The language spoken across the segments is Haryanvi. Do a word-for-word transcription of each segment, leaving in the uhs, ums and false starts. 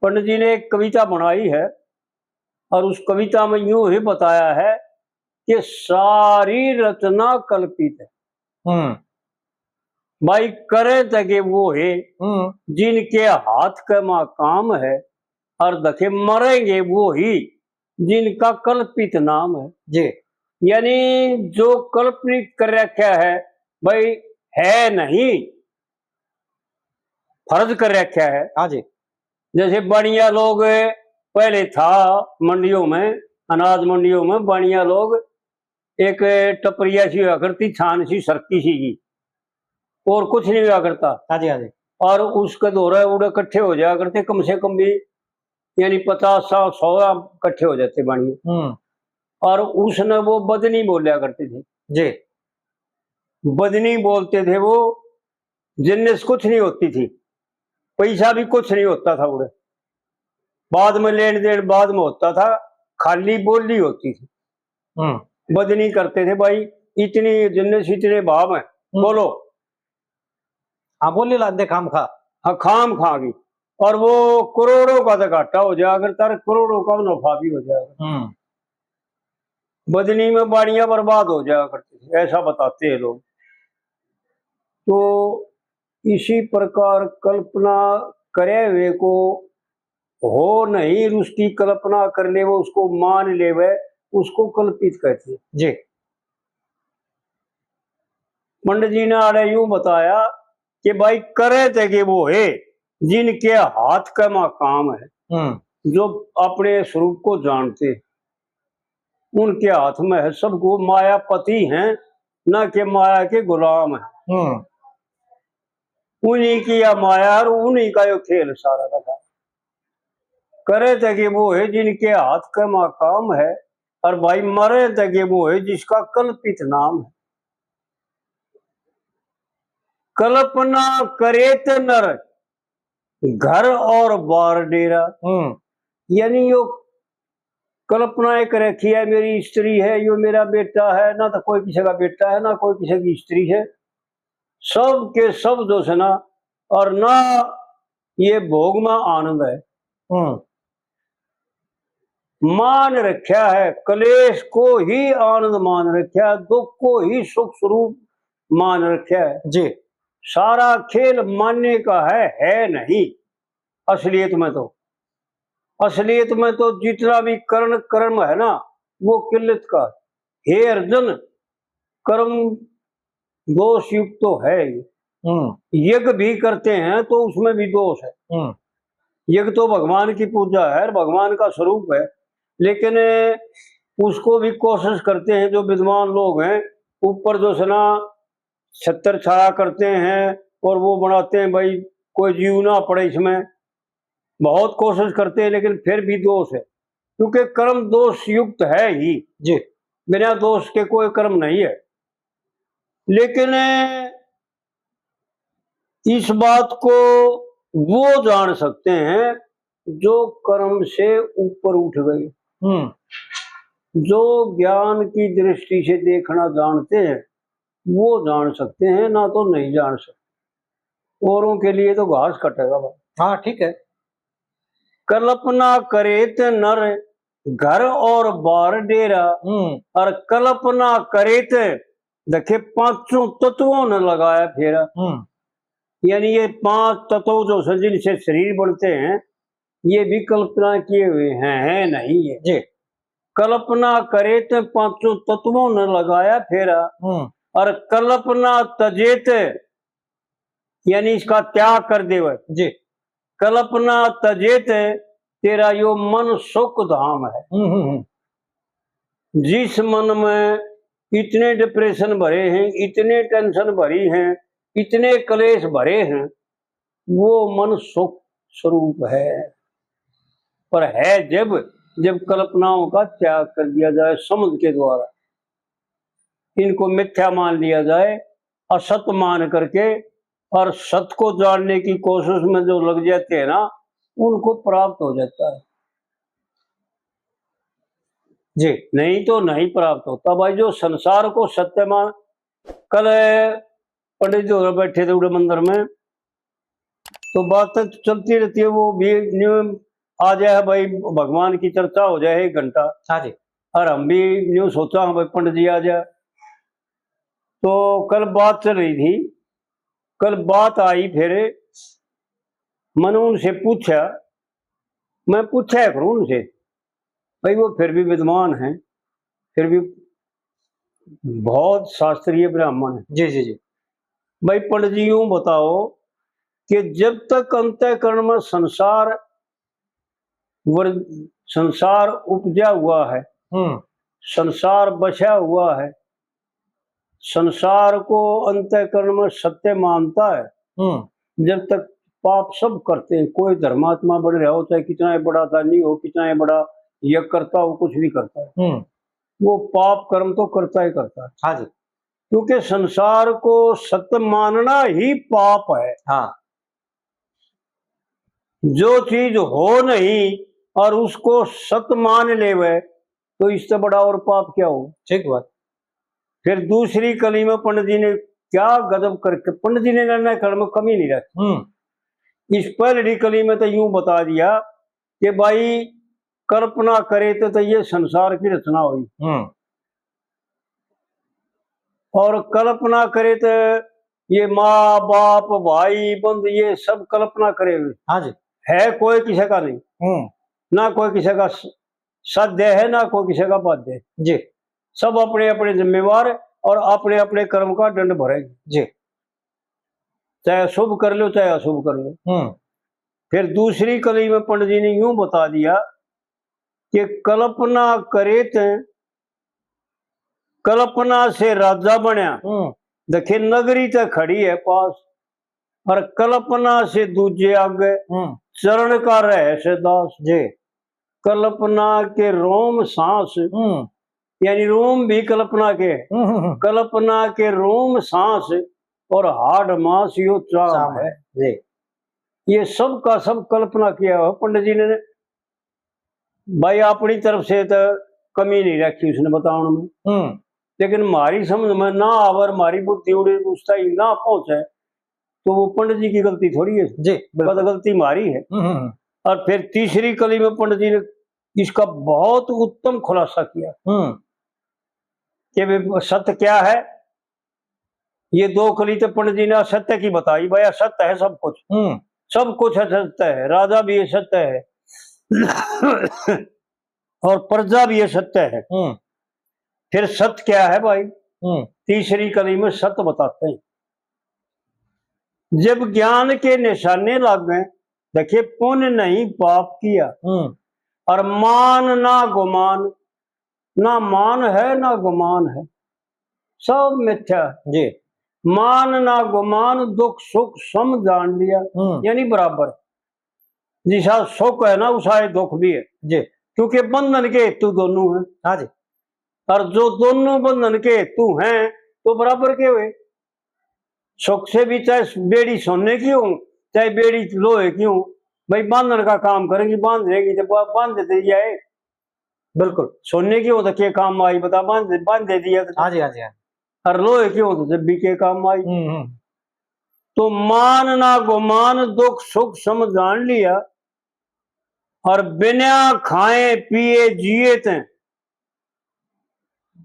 पंडित जी ने एक कविता बनाई है और उस कविता में यूं ही बताया है कि सारी रचना कल्पित है। हम्म। भाई, करे तके वो है हम्म। जिनके हाथ के माँ काम है, और दखे मरेंगे वो ही जिनका कल्पित नाम है। जी। यानी जो कल्पित कर रखा है भाई, है नहीं, फर्ज कर रखा है। हाँ जी। जैसे बाणिया लोग पहले था मंडियों में, अनाज मंडियों में बाणिया लोग एक टपरिया सी हुआ करती, छान सी सरकी सी की, और कुछ नहीं हुआ करता। हाँ जी, हाँ जी। और उसके धोरे उड़े इकट्ठे हो जाया करते, कम से कम भी यानी पचास सौ, सौ इकट्ठे हो जाते बाणिये। हम्म। और उसने वो बदनी बोलिया करते थे। जी। बदनी बोलते थे वो, जिनने से कुछ नहीं होती थी, पैसा भी कुछ नहीं होता था उड़े, बाद में लेन देन बाद में होता था, खाली बोली होती थी। हम्म। बदनी करते थे भाई, इतनी जिनने से इतने भाव हैं, हम्म। बोलो। हाँ, बोली लाते खाम खा। हाँ, खाम खा की। और वो करोड़ों का तो घाटा हो जाया करता, और करोड़ों का नफा भी हो जाया करता। हम्म। बदनी में बाणिया बर्बाद हो जाया करती थी, ऐसा बताते हैं लोग। तो इसी प्रकार कल्पना करे हुए को हो नहीं, उसकी कल्पना कर ले, वो उसको मान लेवे, उसको कल्पित कहते हैं। जी। पंडित जी ने आड़े यूं बताया कि भाई, करे तके वो है जिनके हाथ का माँ काम है, हम्म। जो अपने स्वरूप को जानते, उनके हाथ में है सब, वो मायापति हैं, ना कि माया के गुलाम हैं। हम्म। उन्हीं की या माया और उन्हीं का यो खेल सारा का सारा। करे तके वो है जिनके हाथ का माँ काम है, और भाई, मरे तके वो है जिसका कल्पित नाम है। कल्पना करे ते नर, घर और बार डेरा। हम्म। यानी यो कल्पनाएं कर रखी है, मेरी स्त्री है, यो मेरा बेटा है, ना तो कोई किसी का बेटा है, ना कोई किसी की स्त्री है, सब के सब जो है ना, और ना ये भोग में आनंद है। हम्म। मान रखा है, क्लेश को ही आनंद मान रखा है, दुख को ही सुख स्वरूप मान रखा है। जी। सारा खेल मानने का है, है नहीं असलियत में तो। असलियत में तो जितना भी करण कर्म है ना, वो किल्लत का। हे अर्जुन, कर्म दोष युक्त तो है ही। हम्म। यज्ञ भी करते हैं तो उसमें भी दोष है। हम्म। यज्ञ तो भगवान की पूजा है और भगवान का स्वरूप है, लेकिन उसको भी कोशिश करते हैं जो विद्वान लोग हैं, ऊपर जो है ना छत्र छाया करते हैं और वो बनाते हैं भाई कोई जीव ना पड़े इसमें, बहुत कोशिश करते हैं लेकिन फिर भी दोष है, क्योंकि कर्म दोष युक्त है ही। जी। बिना दोष के कोई कर्म नहीं है। लेकिन इस बात को वो जान सकते हैं जो कर्म से ऊपर उठ गए। हम्म। जो ज्ञान की दृष्टि से देखना जानते हैं, वो जान सकते हैं, ना तो नहीं जान सकते। औरों के लिए तो घास कटेगा भाई। हाँ, ठीक है। कल्पना करे ते नर घर और बार डेरा, हम्म। और कल्पना करे ते देखे पांचों तत्वों ने लगाया फेरा। हम्म। यानी ये पांच तत्व जो है जिनसे शरीर बनते हैं, ये भी कल्पना किए हुए हैं, है नहीं है। जी। कल्पना करे ते पांचों तत्वों ने लगाया फेरा, हम्म। और कल्पना तजे ते, यानी इसका त्याग कर देवे। जी। कल्पना तजे ते तेरा यो मन सुख धाम है। हम्म, हम्म, हम्म। जिस मन में इतने डिप्रेशन भरे हैं, इतने टेंशन भरी हैं, इतने क्लेश भरे हैं, वो मन सुख स्वरूप है। पर है जब, जब कल्पनाओं का त्याग कर दिया जाए समझ के द्वारा, इनको मिथ्या मान लिया जाए, असत मान करके, और सत को जानने की कोशिश में जो लग जाते हैं ना, उनको प्राप्त हो जाता है। जी। नहीं तो नहीं प्राप्त होता भाई। जो संसार को सत्य मान, कल पंडित जी होर बैठे थे उड़े मंदिर में, तो बातें तो चलती रहती है, वो भी न्यू आ जाए भाई, भगवान की चर्चा हो जाए एक घंटा। हाँ जी। और हम भी यूं सोचा, हाँ भाई, पंडित जी आ जाए। तो कल बात चल रही थी, कल बात आई, फिर मैंने उनसे पूछा, मैं पूछा करूँ उनसे, भाई वो फिर भी विद्वान हैं, फिर भी बहुत शास्त्रीय ब्राह्मण है। जी, जी, जी। भाई पंडित जी, यूं बताओ कि जब तक अंतःकरण में संसार, वर-, संसार उपजा हुआ है, हम्म। संसार बसा हुआ है, संसार को अंतःकरण में सत्य मानता है, हम्म। जब तक पाप सब करते हैं, कोई धर्मात्मा बन रहा हो, चाहे कितना ही बड़ा दानी हो, कितना ही बड़ा यज्ञ करता हो, कुछ भी करता हो, हम्म। वो पाप कर्म तो करता ही करता है। हाँ जी। क्योंकि संसार को सत्य मानना ही पाप है। हाँ। जो चीज हो नहीं और उसको सत्य मान लेवे, तो इससे बड़ा और पाप क्या हो? ठीक बात। फिर दूसरी कली में पंडित जी ने क्या गजब करके, पंडित जी ने निर्णय कर्म में कमी नहीं रखी। हम्म। इस पहली कली में तो यूं बता दिया कि भाई, कल्पना करे तो, तो ये संसार की रचना हुई, हम्म। और कल्पना करे तो ये माँ बाप, भाई बंद, ये सब कल्पना करे हुए। हाँ जी। है कोई किसी का नहीं, हम्म। ना कोई किसी का स-, साध्य है, ना कोई किसी का बाध्य है। जी। सब अपने अपने जिम्मेवार और अपने अपने कर्म का दंड भरेंगे। जी। चाहे शुभ कर लो, चाहे अशुभ कर लो। हम्म। फिर दूसरी कली में पंडित जी ने यूं बता दिया कि कल्पना करे ते, कल्पना से राजा बनया, हम्म। देखे नगरी ते खड़ी है पास, और कल्पना से दूजे आगे, हम्म। चरण का रहे से दास। जी। कल्पना के रोम सांस, हम्म। यानी रोम भी कल्पना के, हम्म, हम्म, हम्म। कल्पना के रोम सांस और हाड़ मांस यो चाम चाम है। है। जी। ये सब का सब कल्पना किया हुआ पंडित जी ने। भाई, अपनी तरफ से तो कमी नहीं रखी उसने बताने में, हम्म। लेकिन म्हारी समझ में ना आवे, म्हारी बुद्धि उड़े उस ताई ना पहुंचे, तो वो पंडित जी की गलती थोड़ी है। जी, बिल्कुल। बस गलती म्हारी है। हम्म, हम्म, हम्म। और फिर तीसरी कली में पंडित जी ने इसका बहुत उत्तम खुलासा किया, हम्म। कि वे सत्य क्या है। ये दो कली तो पंडित जी ने असत्य की बताई, भाई असत्य है सब कुछ, हम्म। सब कुछ असत्य है, राजा भी असत्य है और प्रजा भी असत्य है। हम्म। फिर सत्य क्या है भाई? हम्म। तीसरी कली में सत्य बताते हैं। जब ज्ञान के निशाने लागे, देखिए, पुण्य नहीं पाप किया, हम्म। और मान ना गुमान, ना मान है ना गुमान है, सब मिथ्या है। जी। मान ना गुमान, दुख सुख सम जान लिया, हम्म। यानी बराबर। जिसा सुख है ना, उसा ये दुख भी है। जी। क्योंकि बंधन के हेतु दोनों हैं। हाँ जी। और जो दोनों बंधन के हेतु हैं, तो बराबर के हुए। सुख से भी चाहे बेड़ी सोने की हो, चाहे बेड़ी लोहे की हो, भाई बांधन का काम करेगी, बांध लेगी, जब बा-, बांध देते जाए। बिल्कुल। सोने की हो तो के काम आई, बता, बांध, बांध दे दिया तो। हाँ जी, हाँ जी, हाँ। और लोहे की हो तो जब भी के काम आई। हम्म, हम्म। तो मान ना गुमान, दुख सुख सम जान लिया, और बिना खाए पिए जिए ते।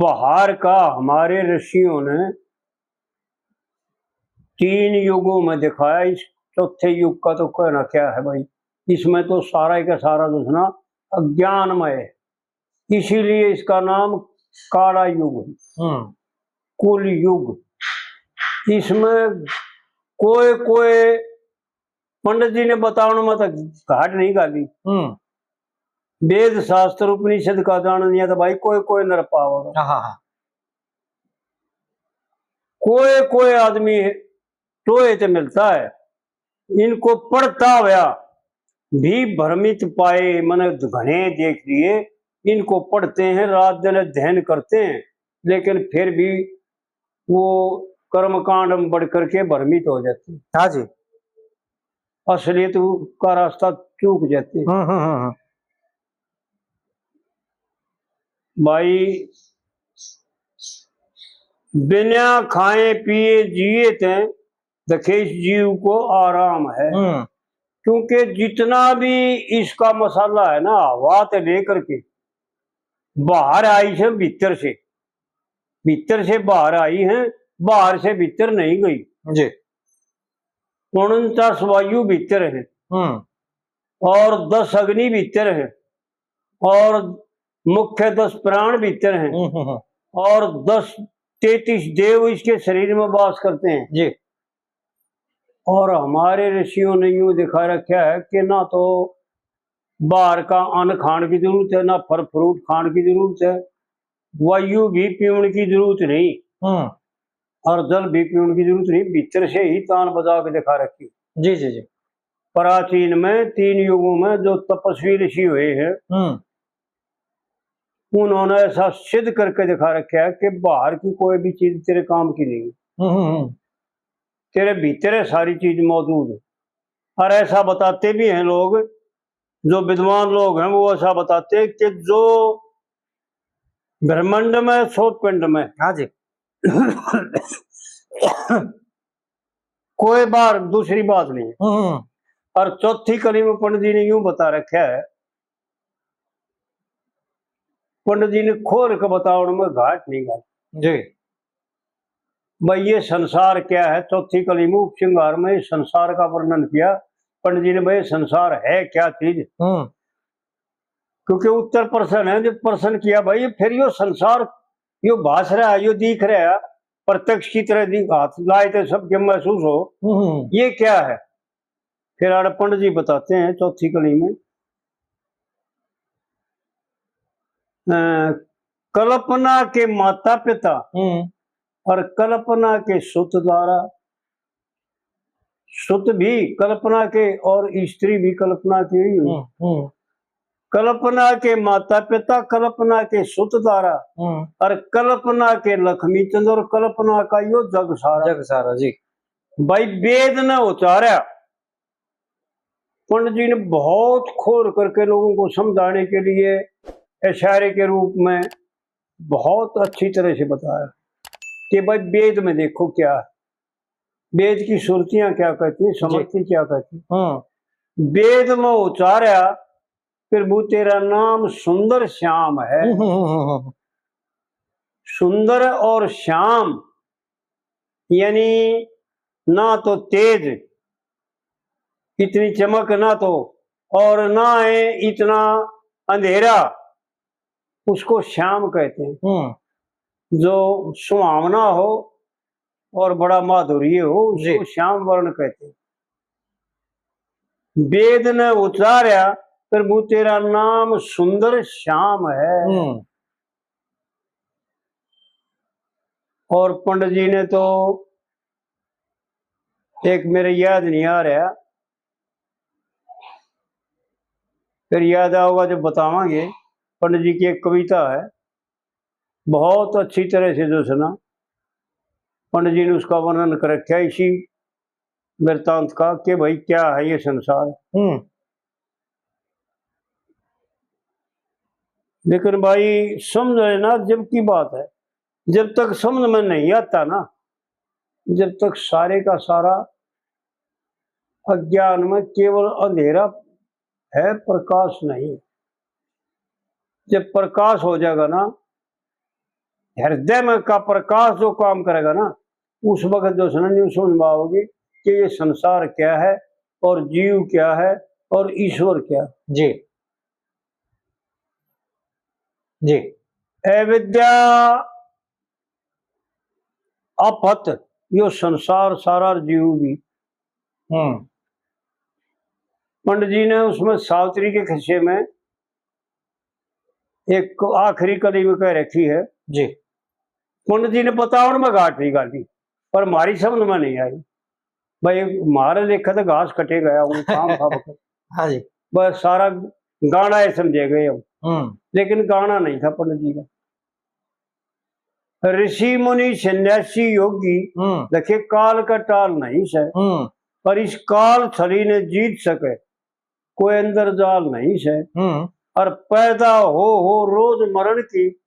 बाहर का हमारे ऋषियों ने तीन युगों में दिखाया, इस चौथे युग का तो कहना क्या है भाई, इसमें तो सारा का सारा जो है ना अज्ञानमय है, इसीलिए इसका नाम काला युग है, हम्म। कुल युग। इसमें कोई कोई पंडित जी ने बताने में तो घाट नहीं घाली। हम्म। वेद शास्त्र उपनिषद का जान लिया तो भाई कोई कोई नर पावेगा। हाँ, हाँ, हाँ। कोई कोई आदमी टोए ते मिलता है, इनको पढ़ता होया भी भ्रमित पाए, मैंने घने देख लिए, इनको पढ़ते हैं, रात दिन अध्ययन करते हैं, लेकिन फिर भी वो कर्मकांड में बढ़ करके भ्रमित हो जाते हैं। हाँ जी। असलियत का रास्ता चूक जाते हैं। हम्म, हम्म, हम्म, हम्म। भाई, बिना खाए पिए जिए ते देखे इस जीव को आराम है। हम्म। क्योंकि जितना भी इसका मसाला है ना, हवा से लेकर के बाहर आई से भीतर से, भीतर से बाहर आई है, बाहर से भीतर नहीं गई। जी। उनचास वायु भीतर है हम्म। और दस अग्नि भीतर है और मुख्य दस प्राण भीतर हैं हम्म, हम्म, हम्म। और दस, तैंतीस देव इसके शरीर में वास करते हैं। जी। और हमारे ऋषियों ने यूं दिखा रखा है कि ना तो बाहर का अन्न खाने की जरूरत है, ना फल फ्रूट खाने की जरूरत है, वायु भी पीने की जरूरत नहीं। हम्म। और जल भी पीने की जरूरत नहीं, भीतर से ही तान बजा के दिखा रखी। जी, जी, जी। प्राचीन में तीन युगों में जो तपस्वी ऋषि हुए हैं, हम्म। उन्होंने ऐसा सिद्ध करके दिखा रखा है कि बाहर की कोई भी चीज तेरे काम की नहीं। हम्म, हम्म, हम्म। तेरे भीतर है सारी चीज मौजूद। और ऐसा बताते भी हैं लोग, जो विद्वान लोग हैं, वो ऐसा बताते हैं कि जो ब्रह्मांड में, सौ पिंड में, हाँ जी। कोई बार दूसरी बात नहीं है। हम्म। और चौथी कली में पंडित जी ने यूं बता रखा है, पंडित जी ने खोल के बताओ, उनमें घाट नहीं घाट। जी। भाई, ये संसार क्या है? चौथी कली में उपसंहार में इस संसार का वर्णन किया पंडित जी ने, भाई, ये संसार है क्या चीज? हम्म। क्योंकि उत्तर प्रश्न है, जो प्रश्न किया, भाई, फिर यो संसार, यो भास रहा है, यो दिख रहा है, प्रत्यक्ष की तरह दिख, हाथ लाए थे, सबके महसूस हो, हम्म। ये क्या है? फिर आड़ पंडित जी बताते हैं चौथी कली में, अ, कल्पना के माता पिता हम्म। और कल्पना के सुत द्वारा, सुत भी कल्पना के और स्त्री भी कल्पना की ही हुई। हम्म, हम्म। कल्पना के माता पिता, कल्पना के सुत द्वारा हम्म। और कल्पना के लक्ष्मी चंद और कल्पना का यो जग सारा। जग सारा जी। भाई, वेद ने उचारा, पंडित जी ने बहुत खोल करके लोगों को समझाने के लिए इशारे के रूप में बहुत अच्छी तरह से बताया कि भाई, वेद में देखो क्या है, वेद की सुरतियां क्या कहती हैं, जी। समर्थी क्या कहती हैं। हम्म। वेद में उचारा, प्रभु तेरा नाम सुंदर श्याम है। हम्म, हम्म, हम्म, हम्म। सुंदर और श्याम, यानी ना तो तेज, इतनी चमक ना तो, और ना है इतना अंधेरा, उसको श्याम कहते हैं। हम्म। जो सुहावना हो और बड़ा माधुर्य हो, उसको जी। श्याम वर्ण कहते हैं। वेद ने उचारा, प्रभु तेरा नाम सुंदर श्याम है। हम्म। और पंडित जी ने तो, एक मेरे याद नहीं आ रहा, फिर याद आओगा जब बतावांगे। पंडित जी की एक कविता है, बहुत अच्छी तरह से जो सुना, पंडित जी ने उसका वर्णन कर रखा है इसी वृत्तांत का कि भाई, क्या है ये संसार। हम्म। लेकिन भाई, समझ लेना, जब की बात है, जब तक समझ में नहीं आता ना, जब तक सारे का सारा अज्ञान में केवल अंधेरा है, प्रकाश नहीं। जब प्रकाश हो जाएगा ना, हृदय में का प्रकाश जो काम करेगा ना, उस वक्त जो है ना, न्यू समझ में आओगी कि ये संसार क्या है और जीव क्या है और ईश्वर क्या है। जी, जी। अविद्या, आफत, यो संसार सारा जीव भी। हम्म। पंडित जी ने उसमें सावित्री के खिस्से में एक आखिरी कली में कह रखी है। जी। पंडित जी ने बतावण में घाट नहीं घाटी, पर म्हारी समझ में नहीं आई। भाई, म्हारे लेखा तो घास कटे गया हूँ, काम था बकर। हाँ जी। बस सारा गाना ही समझे गए हम। हम्म। लेकिन गाना नहीं था पंडित जी का। ऋषि मुनि सन्यासी योगी, हम्म। देखे काल का टाल नहीं से, हम्म। पर इस काल छली ने जीत सके, कोई अंदर जाल नहीं से। हम्म। और पैदा हो, हो रोज मरण की,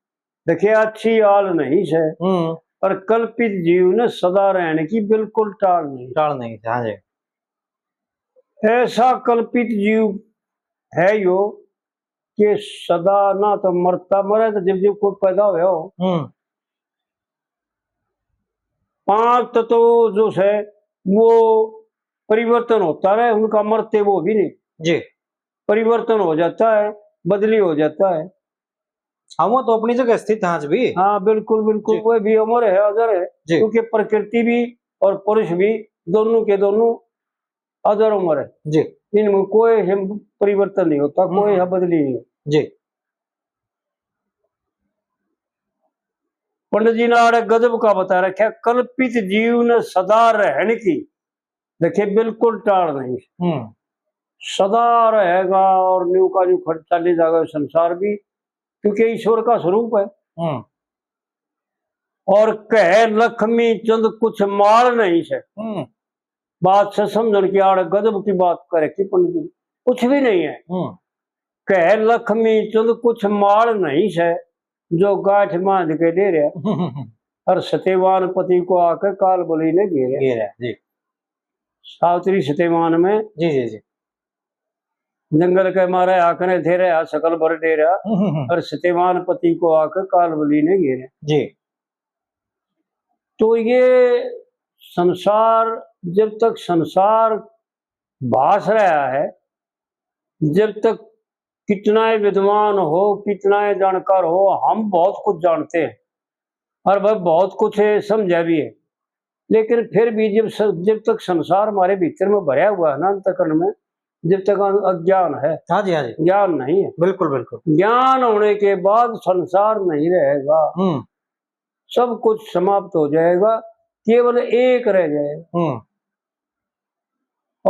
देखे अच्छी आल नहीं से। हम्म। और कल्पित जीव ने सदा रहने की बिल्कुल टाल नहीं। टाल नहीं से, हाँ जी। ऐसा कल्पित जीव है यो कि सदा ना तो मरता, मरे तो जब जब कोई पैदा होया हो। हम्म। पांच तत्व जो है वो परिवर्तन होता रहे, उनका मरते वो भी नहीं। जी। परिवर्तन हो जाता है, बदली हो जाता है। हाँ, वो तो अपनी जगह स्थित है आज भी। हाँ, बिल्कुल, बिल्कुल, जी। वो भी अमर है, अजर है, जी। क्योंकि प्रकृति भी और पुरुष भी दोनों के दोनों अजर अमर है। जी। इनमें कोई हम परिवर्तन नहीं होता, कोई हम्म। हम बदली नहीं। जी। पंडित जी ने आड़े गजब का बता रखा, कल्पित जीव ने सदा रहने की, देखिए, बिल्कुल टाल नहीं। हम्म। सदा रहेगा और न्यू का न्यू खड़ चली जाएगा संसार भी, क्योंकि ईश्वर का स्वरूप है। हम्म। और कहे लक्ष्मी चंद कुछ माल नहीं से। हम्म। बात से समझण की आड़ गजब की बात करे कि पंडित जी, कुछ भी नहीं है। हम्म। कहे लक्ष्मी चंद कुछ माल नहीं से, जो गांठ बांध के दे रहा। और सत्यवान पति को आके काल बलि ने घेरा। घेरा, जी। सावित्री सत्यवान में जी, जी, जी। जंगल के मारे आकने थे रहा, सकल भर डेरा। हम्म, हम्म, हम्म। और सत्यवान पति को आके काल बलि ने घेरा। जी। तो ये संसार, जब तक संसार भास रहा है, जब तक कितना ही विद्वान हो, कितना ही जानकार हो, हम बहुत कुछ जानते हैं और वह बहुत कुछ समझा भी है, लेकिन फिर भी जब स-, जब तक संसार हमारे भीतर में भरा हुआ है ना, अंतःकरण में, जब तक अ-, अज्ञान है, हाँ जी, हाँ जी। ज्ञान नहीं है। बिल्कुल, बिल्कुल। ज्ञान होने के बाद संसार नहीं रहेगा, हम्म। सब कुछ समाप्त हो जाएगा, केवल एक रह जाएगा। हम्म।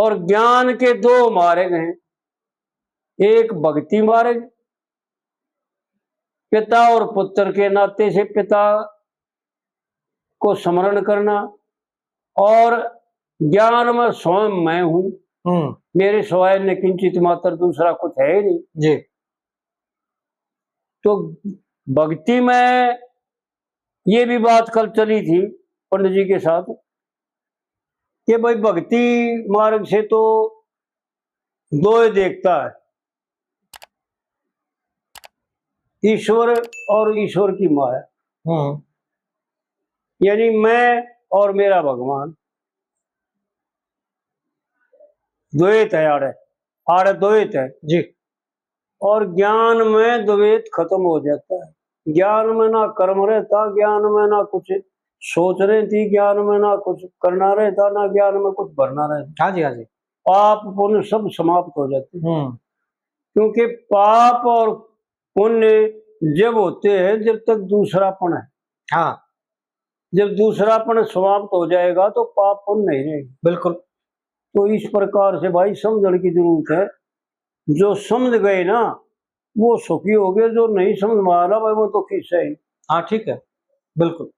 और ज्ञान के दो मार्ग हैं, एक भक्ति मार्ग, पिता और पुत्र के नाते से पिता को स्मरण करना, और ज्ञान में स्वयं मैं हूं, हम्म। मेरे सिवाय न किंचित मात्र दूसरा कुछ है ही नहीं। जी। तो भक्ति में ये भी बात कल चली थी पंडित जी के साथ कि भाई, भक्ति मार्ग से तो दो ही देखता है, ईश्वर और ईश्वर की माया। हम्म। यानी मैं और मेरा भगवान, द्वैत है आड़े, आड़े द्वैत है। जी। और ज्ञान में द्वैत खत्म हो जाता है। ज्ञान में ना कर्म रहता, ज्ञान में ना कुछ सोच रहती, ज्ञान में ना कुछ करना रहता, ना ज्ञान में कुछ भरना रहता। हाँ जी, हाँ जी। पाप पुण्य सब समाप्त हो जाते हैं। हम्म। क्योंकि पाप और पुण्य जब होते हैं, जब तक दूसरापन है। हाँ। जब दूसरापन समाप्त हो जाएगा तो पाप पुण्य नहीं रहेगा। बिल्कुल। तो इस प्रकार से भाई समझण की जरूरत है। जो समझ गए ना, वो सुखी हो गए, जो नहीं समझ में आ रहा भाई, वो तो किस्सा है। हाँ, ठीक है, बिल्कुल।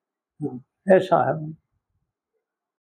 हाँ, ऐसा है।